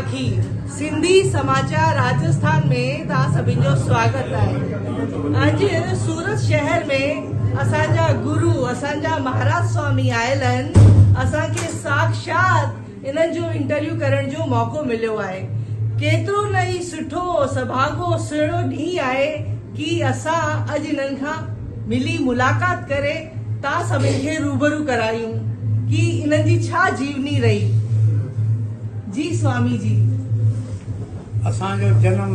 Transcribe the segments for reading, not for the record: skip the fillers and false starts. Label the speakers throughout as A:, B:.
A: ويساکي سنڌي سماچار راجسٿان ۾ توهان سڀن جو سواگت آهي. اڄ سورت شهر ۾ اسان جا گرو اسان جا مهاراج سوامي آيل آهن. اسان کي ساکشات انهن جو انٽرويو ڪرڻ جو موقعو مليو آهي. ڪيترو نه هي سٺو سڀاڳو سهڻو ڏينهن آهي ڪي اسان اڄ انهن کان ملي ملاقات ڪري توهان سڀن کي روبرو ڪرايون ڪي انهن جي ڇا جيوني رهي. جي سوامي جي.
B: اسان جو جنم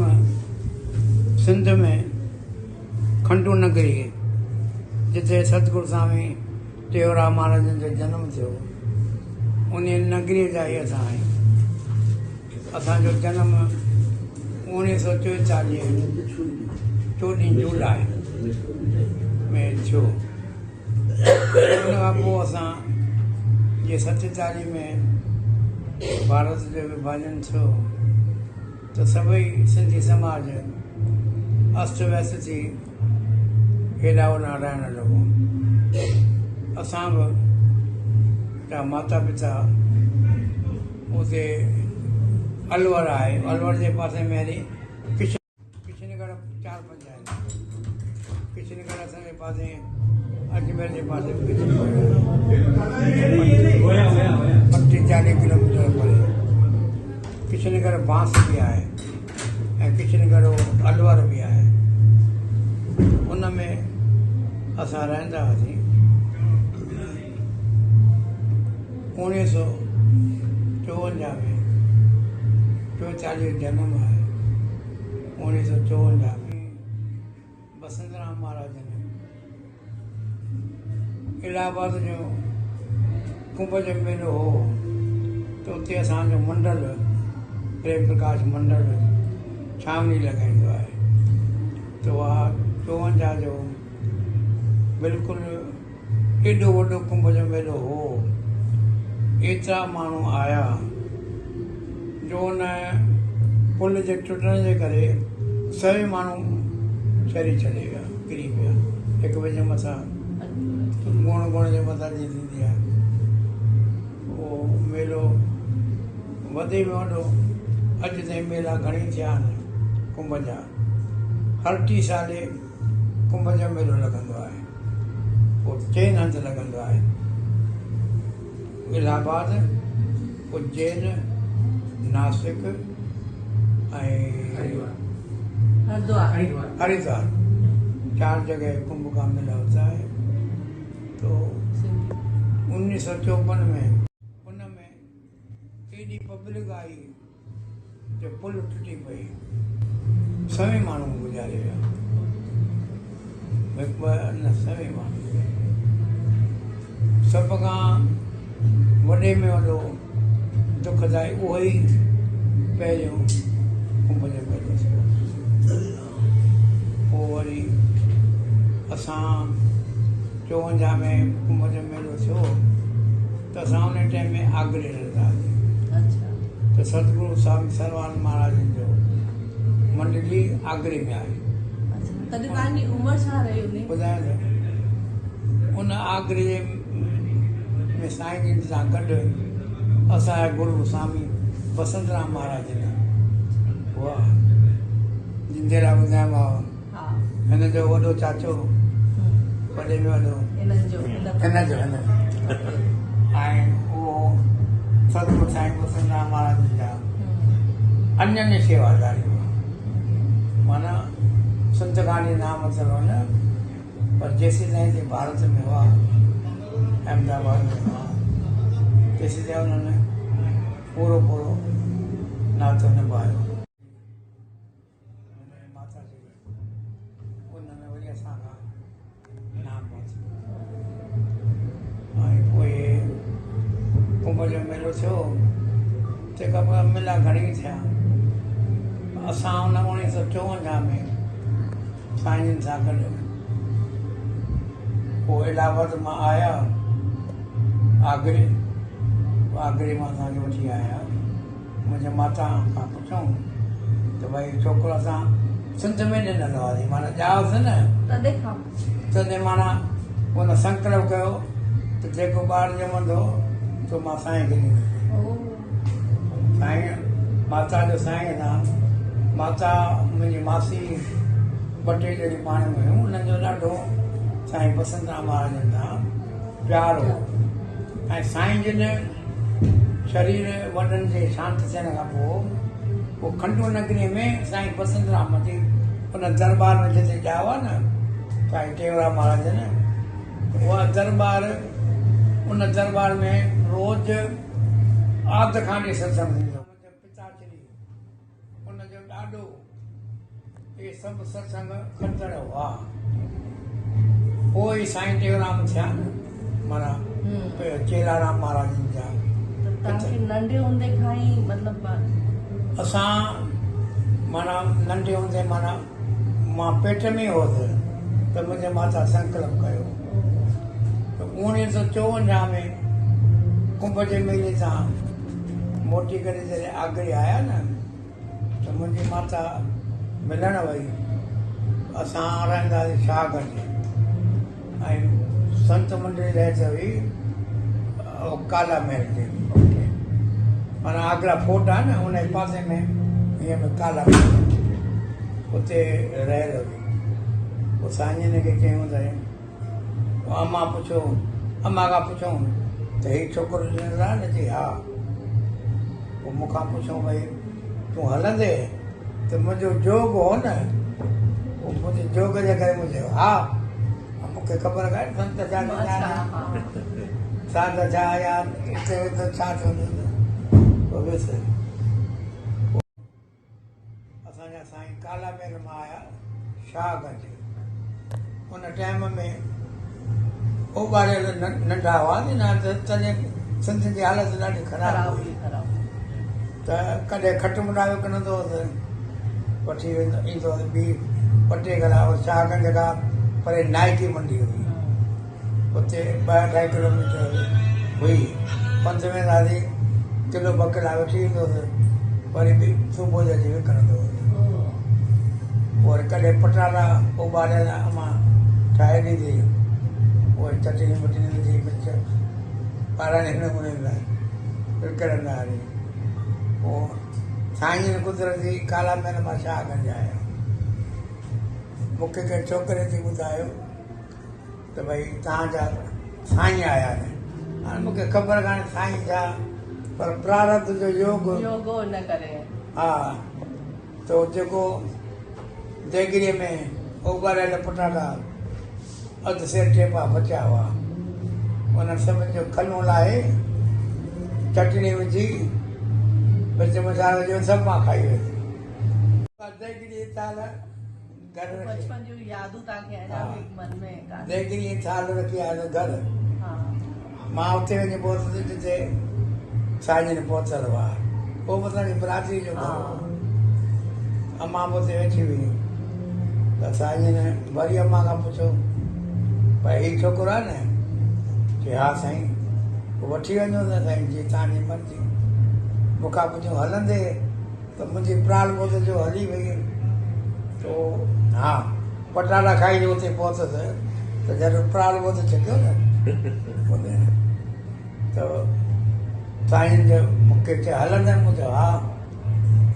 B: سنڌ ۾ کنڊو نگري جتي ستگرو سوامي ٽيئونرام مهاراجن جو جنم ٿيو، انهيء نگريء جا ئي اسان آهيون. اسان جو جنم اوڻيهه سؤ چوئيتاليهه چوڏهين جولاء ۾ ٿيو. ان کان پوء اسان جي ستيتاليهه ۾ ڀارت جو وڀاجن ٿيو ته سڀئي سنڌي سماج است ويست ٿي هيڏانهن هوڏانهن رهڻ لڳو. اسان به جا ماتا پتا اتي الور آهي، الور جي پاسي ۾ هلي ڪشن ڪشنڳڙهه چار پنج آهن. ڪشنڳڙهه اسان جي پاسي اجمير جي پاسي ۾ ڪشنڳڙهه 35 40 ڪلوميٽر پري ڪشنڳڙهه بانس به آهي. ۽ ڪشنڳڙهه الور به آهي. ان ۾ اسان رهندا هئاسين. اوڻيهه سو چوونجاهه ۾ چوئيتاليهه جنم آهي. اوڻيهه سو چوونجاهه ۾ بسنترام مهاراج جن الهه آباد جو ڪنڀ جو ميلو هو ته اتي اسان جو منڊل پريم پرڪاش منڊل ڇانوڻي لڳائيندو آهي ته اها چوونجاهه جو بلڪل ايڏو وڏو ڪنڀ جو ميلو هو، ايترا ماڻهو آيا جو ان پل جي ٽٽڻ جي ڪري سوين ماڻهو چري ڇڏي ويا، ڪري پيا. هڪ ٻئي جي مٿان گوڻ گوڻ جي مٿان جيئن ٿيندي آهي. اهو ميلو وڏي ۾ وڏو اڄ تائين ميلا گهڻي ٿيا آهن ڪنڀ جا. هر ٽي سالي ڪنڀ جو ميلو لڳندو آهي. اهو چئن هنڌ لڳندو آهي، الهه آباد، اجين، ناسڪ ۽ هردوار. چار جگهه ڪنڀ ڪا ميلا هوتا هي. تو انيس سو چوپن ۾ ان ۾ ايڏي پبلڪ آئي جو پل ٽٽي پئي، سوين ماڻهو گذاري ويا، هڪ ٻه نه سوين ماڻهو. سڀ کان وڏي ۾ وڏو دکدائي اهو ئي پهريون ڪنڀ جو ميلو ٿيو. پوء وري اسان چوونجاهه ۾ ڪنڀ جو ميلو ٿيو ته اسان ان ٽائيم ۾ آگري رهندا هئاسين ته ستگرو سوامي سروان مهاراج جو منڊلي آگري ۾ آئي.
A: تڏهن توهان جي عمر ڇا رهي هوندي؟
B: ٻڌايان ٿو. ان آگري ۾ سائين جن سان گڏ اسان جا گرو سوامي بسنت رام مهاراج جن هئا. جن جي لاء ٻڌايومانو. هن جو وڏو چاچو وڏي ۾ وڏو هن جو هن جو ۽ اهو ستگرو سائين بسنت رام مهاراج جا انينيه شيواداري هئا. معنيٰ سنت کان نام ورتل هن پر جيسيتائين هتي ڀارت ۾ هئا، احمد آباد ۾ هئا، تيسيتائين انهن پورو پورو ناتو نڀايو. هن جي ماتا جي انهن وري اسان کان نام ورتو ۽ پوء ڪنڀ جو ميلو ٿيو، تنهن کان پوء ميلا گهڻيئي ٿيا. اسان ان اوڻيهه سؤ چوونجاهه ۾ سائين جن سان گڏ پوء الهه آباد مان آيا آگري، پوء آگري مان اسان کي وٺي آيا. منهنجي ماتا کان پڇيائون ته ڀائي ڇوڪرو اسان سنڌ ۾ ڏنل هئاسين معنيٰ ڄائوسين نه
A: تڏهن کان
B: تڏهن معنيٰ ان سنڪلپ ڪيو ته جيڪو ٻار ڄمندو سو مان سائين کي ڏيندس. سائين ماتا جو سائين سان، ماتا منهنجي ماسي ٻه ٽي ڄڻيون پاڻ ۾ هيون، انهن جو ڏاڍو سائين بسنت رام مهاراجن سان پيار هو ۽ سائين جن شرير وڏن جي شانت ٿيڻ کان پوء پوء کنڊو نگري ۾ سائين بسنت رام جي ان درٻار ۾ جتي ڄاوا نه سائين ٽيئونرام مهاراجن اها درٻار ان درٻار ۾ روز آد کان ڏي ستسنگ ٿيندو. منهنجو پتا شري ان جو ڏاڏو اهي سڀ ستسنگ ڪندڙ هئا. پوء ئي سائين ٽيئونرام ٿيا نه معنيٰ چيلارام مهاراجن جا.
A: ته توهان کي ننڍي هوندي کان ئي مطلب.
B: اسان معنيٰ ننڍي هوندي معنيٰ مان پيٽ ۾ ئي هوس ته منهنجي ماتا سنڪلپ ڪيو ته 1954 ۾ ڪنڀ جي ميلي تان موٽي ڪري جڏهن آگري آيا نه ته منهنجي ماتا ملڻ وئي. اسان رهندا هئاسين شاهه گنج ۽ سنت منڊلي رهت هئي ڪالا محل تي معنيٰ آگرا فورٽ آهي نه ان جي پاسي ۾ ائين ۾ ڪالا محل اتي رهيل هئي. پوء سائين جن کي چيائون ته پوء امان پڇيو، امان کان پڇيائون ته هي ڇوڪرو ڏنل آهي نه؟ چي ها. پوء مون کان پڇيائون ڀئي تون هلندين؟ ته منهنجو جوڳ هو نه، پوء منهنجي جوڳ جي ڪري مون چيو ها. مون کي خبر ڪانه سنت ڇا ٿيندا آهن، ساڌ ڇا يا اتي اتي ڇا ٿيندو. پوء ويس. اسان جا سائين ڪالا مير مان آيا شاهه گنج ان ٽائيم ۾ اوٻاريل ننڍا هئا نه ته تڏهن سنڌ جي حالت ڏاڍي خراب هئي ته ڪڏهن کٽ مڏا وڪڻندو هوس وٺي ويندو ايندو هوس ٻي ٻه ٽي گلا شاهه گنج کان پري نائڪي منڊي هئي اتي ٻه اڍائي ڪلوميٽر هئي. پنڌ وينداسين، ڪلو ٻه ڪلا وٺي ايندو هوس، وري به صبح جو اچي وڪڻندو هوس. پوء وري ڪڏهن پٽاٽا اٻاريل امان ٺاهي ڏيندي هئي، پوء وري چٽڻي وٽڻي وجهي مرچ ٻاراڻي نموني سان وڪڻندا هئاسين. پوء سائين جن قدرتي ڪالا ميل مان شاهه گنج آيا. مون کي ڪنهن ڇوڪري اچي ٻڌايو. ته ڀئي توهان جا سائين آيا آهن. هاڻي مون کي خبر ڪانهي سائين ڇا پر پراربڌ جو يوگ.
A: يوگ هو ان ڪري.
B: ها ته جيڪو ديڳڙي ۾ اوڳاريل پٽاٽا اڌ سير ٽي پاء بچيا هئا انهن سڀن جو کلون لاهي چٽڻي وجهي مرچ مصالحو وجهي سڀ مان کائي ويس. ديڳڙي ٿالهه گهر رکي.
A: بچپن جون يادون توهان کي اڃا به من ۾ ڪانهن.
B: ديڳڙي ۽ ٿالهه رکي آيس گهر. مان اتي وڃي پهتس جتي سائين جن پهتل هئا. اهو به اسان جي برادري جو گهر هو. امان به اتي ويٺي هئي ته سائين جن وري امان کان پڇيو ڀائي هي ڇوڪرو آهي نه؟ چي ها سائين. پوء وٺي وڃو نه سائين جي توهان جي مرضي. مون کان پڇيو هلندي؟ ته منهنجي پرال ٻوڌ جو هلي وئي تو ها پٽاٽا کائي جو اتي پهتس ته جڏهن پرال ٻوڌ ڇڪيو نه ته سائين جو مون کي چي هلندين مون چيو ها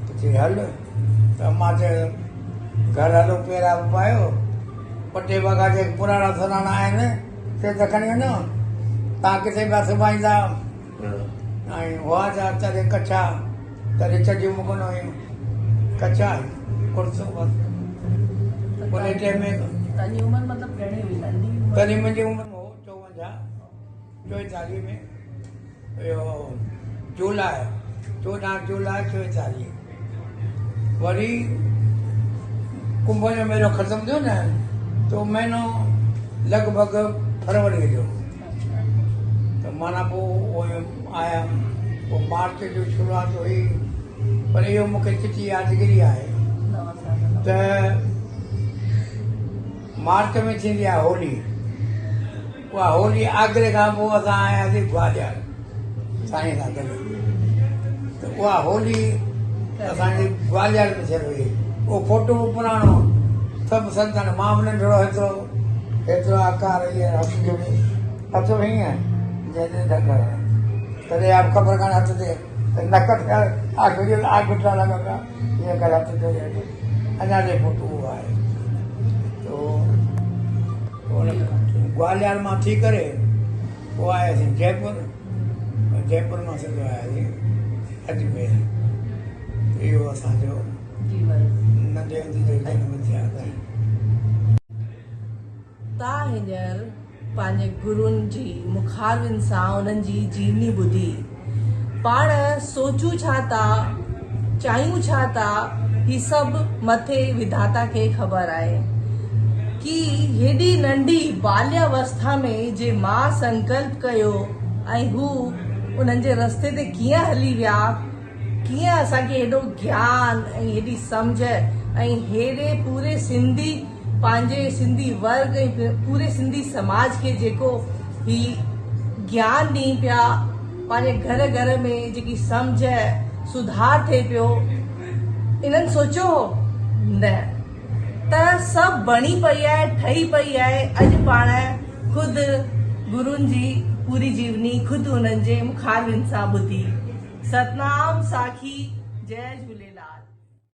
B: ته چي هل ته مان چيو گهر هلو پيرا به پايو ٻه ٽي وڳا جيڪي پراڻا سراڻا آهن سي ته کڻي وڃو تان ڪٿي پيا سبائيندا ۽ هئا جا تڏهن ڪڇا، تڏهن چڍيون به ڪونه هيون، ڪڇا ۽ ڪرتو بس. انهي ٽيم ۾.
A: تنهنجي عمر مطلب گهڻي هئي؟ ننڍي عمر؟
B: تڏهن منهنجي عمر هو چوونجاهه، چوئيتاليهه ۾ اهو جولاء، 14 جولاء 44. وري ڪنڀ جو ميلو ختم ٿيو نه ته اهو مهينو لڳ ڀڳ فروريء جو هو ته معنيٰ پوء اهي آيا پوء مارچ جو شروعات هئي پر اهو مون کي چٽي يادگيري آهي ته مارچ ۾ ٿيندي آهي هولي اها هولي آگري کان پوء اسان آياسين گواليار سائين سان گڏ ته اها هولي اسان جي گواليار ۾ ٿيل هئي. اهو فوٽو به پراڻو سڀ سنتن مان به ننڍڙو هيترو هيترو آڪار هيئن هٿ جهڙو هٿ به هيئن جنهن تي ڍڪ تڏهن اها به خبر ڪانه هٿ تي ته نڪ ٿيا آخري آگٽا لڳا پيا هيئن ڪري هٿ جوڙي اڃا تائين فوٽو اهو آهي تو گواليار مان ٿي ڪري پوء آياسين جئپور جئپور مان سڌو آياسين اجمير اهو اسان جو ننڍي هوندي جو جنم اتهاس آهي.
A: تا هينئر پنهنجي گرن جي مخاروين سان انهن جي جيوني ٻڌي پاڻ سوچون ڇا ٿا، چاهيون ڇا ٿا، هي سڀ مٿي وڌاتا کي خبر آهي. ڪي هيڏي ننڍي بالياوسٿا ۾ جي ماء سنڪلپ ڪيو ۽ هو انهن جي رستي تي ڪيئن هلي ويا، ڪيئن اسان کي هيڏو گيان ۽ هيڏي سمجهه ۽ هيڏي پوري سنڌي پنهنجي سنڌي ورگ ۽ پوري سنڌي سماج کي جيڪو هي گيان ڏين پيا پنهنجي گهر گهر ۾ جيڪي سمجهه سڌار ٿئي پيو انهن سوچيو هو نه ته سڀ بڻي پئي آهي ٺهي پئي آهي اڄ پاڻ خود گرن جي پوري جيوني خود انهن جي مخالفن سان ٻڌي ستنام ساکي جئي جهوليلال.